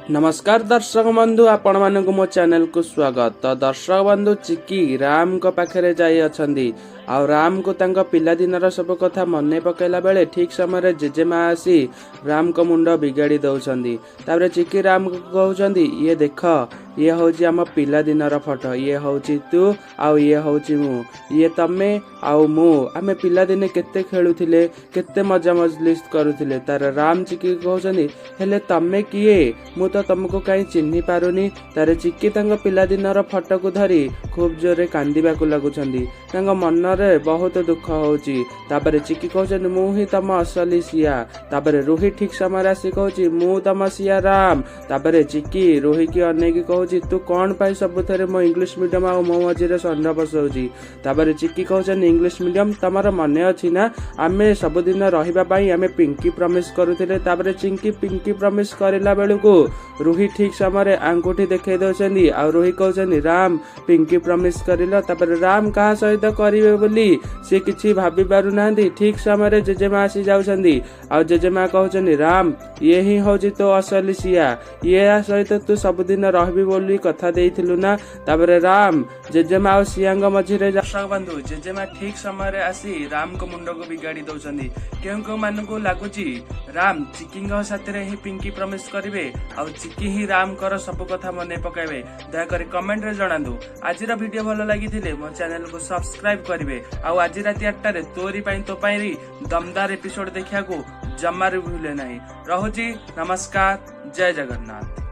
ନମସ୍କାର ଦର୍ଶକ ବନ୍ଧୁ, ଆପଣମାନଙ୍କୁ ମୋ ଚ୍ୟାନେଲକୁ ସ୍ୱାଗତ। ତ ଦର୍ଶକ ବନ୍ଧୁ, ଚିକି ରାମଙ୍କ ପାଖରେ ଯାଇ ଅଛନ୍ତି ଆଉ ରାମକୁ ତାଙ୍କ ପିଲାଦିନର ସବୁ କଥା ମନେ ପକାଇଲା ବେଳେ ଠିକ ସମୟରେ ଜେଜେମା ଆସି ରାମଙ୍କ ମୁଣ୍ଡ ବିଗାଡ଼ି ଦଉଛନ୍ତି। ତାପରେ ଚିକି ରାମକୁ କହୁଛନ୍ତି, "ଇଏ ଦେଖ, ଇଏ ହଉଛି ଆମ ପିଲାଦିନର ଫଟୋ। ଇଏ ହଉଛି ତୁ ଆଉ ଇଏ ହଉଛି ମୁଁ। ଇଏ ତମେ ଆଉ ମୁଁ। ଆମେ ପିଲାଦିନେ କେତେ ଖେଳୁଥିଲେ, କେତେ ମଜା ମଜଲିସ କରୁଥିଲେ।" ତାର ରାମ ଚିକି କହୁଛନ୍ତି, "ହେଲେ ତମେ କିଏ? ମୁଁ ତ ତମକୁ କାହିଁ ଚିହ୍ନି ପାରୁନି।" ତାର ଚିକି ତାଙ୍କ ପିଲାଦିନର ଫଟୋକୁ ଧରି ଖୁବ୍ ଜୋରରେ କାନ୍ଦିବାକୁ ଲାଗୁଛନ୍ତି। ତାଙ୍କ ମନରେ ବହୁତ ଦୁଃଖ ହଉଛି। ତାପରେ ଚିକି କହୁଛନ୍ତି, "ମୁଁ ହିଁ ତମ ଅସଲି ସିଆ।" ତାପରେ ରୁହି ଠିକ ସମୟରେ ଆସି କହୁଛି, "ମୁଁ ତମ ସିଆ ରାମ।" ତାପରେ ଚିକି ରୁହିକି ଅନେଇକି କହୁଛି, "ତୁ କଣ ପାଇଁ ସବୁଥିରେ ମୋ ଇଂଲିଶ ମିଡିୟମ ଆଉ ମୋ ମଝିରେ ଷଣ୍ଢ ପଶଉଛି?" ତାପରେ ଚିକି କହୁଛନ୍ତି, "ଇଂଲିଶ ମିଡିୟମ, ତମର ମନେ ଅଛି ନା, ଆମେ ସବୁଦିନ ରହିବା ପାଇଁ ଆମେ ପିଙ୍କି ପ୍ରମିସ କରୁଥିଲେ?" ତାପରେ ଚିଙ୍କି ପିଙ୍କି ପ୍ରମିସ କରିଲା ବେଳକୁ ରୁହି ଠିକ ସମୟରେ ଆଙ୍ଗୁଠି ଦେଖେଇ ଦଉଛନ୍ତି ଆଉ ରୁହି କହୁଛନ୍ତି, "ରାମ, ପିଙ୍କି ପ୍ରମିସ କରିଲ।" ତାପରେ ରାମ କାହା ସହିତ କରିବେ ବୋଲି ସେ କିଛି ଭାବି ପାରୁନାହାନ୍ତି। ଠିକ ସମୟରେ ଜେଜେମା ଆସି ଯାଉଛନ୍ତି ଆଉ ଜେଜେମା କହୁଛନ୍ତି, "ରାମ, ଇଏ ହିଁ ହଉଛି ତୋ ଅସଲି ସିଆ। ଇଏ ସହିତ ତୁ ସବୁଦିନ ରହିବି ବୋଲି କଥା ଦେଇଥିଲୁ ନା?" ତାପରେ ରାମ ଜେଜେମା ଆଉ ସିଆଙ୍କ ମଝିରେ। ଦର୍ଶକ ବନ୍ଧୁ, ଜେଜେମା ଠିକ ସମୟରେ ଆସି ରାମଙ୍କ ମୁଣ୍ଡକୁ ବିଗାଡ଼ି ଦଉଛନ୍ତି। କେଉଁ କେଉଁ ମାନଙ୍କୁ ଲାଗୁଛି ରାମ ଚିକିଙ୍କ ସାଥିରେ ହିଁ ପିଙ୍କି ପ୍ରମିସ କରିବେ ଆଉ ଚିକି ହିଁ ରାମଙ୍କର ସବୁ କଥା ମନେ ପକାଇବେ, ଦୟାକରି କମେଣ୍ଟରେ ଜଣାନ୍ତୁ। ଆଜିର ଭିଡିଓ ଭଲ ଲାଗିଥିଲେ ମୋ ଚ୍ୟାନେଲକୁ ସବସ୍କ୍ରାଇବ କରିବେ ଆଉ ଆଜି ରାତି 8ଟାରେ ତୋରି ପାଇଁ ତୋ ପାଇଁ ଦମଦାର ଏପିସୋଡ ଦେଖିବାକୁ ଜମାରୁ ଭୁଲେ ନାହିଁ। ରହୁଛି, ନମସ୍କାର, ଜୟ ଜଗନ୍ନାଥ।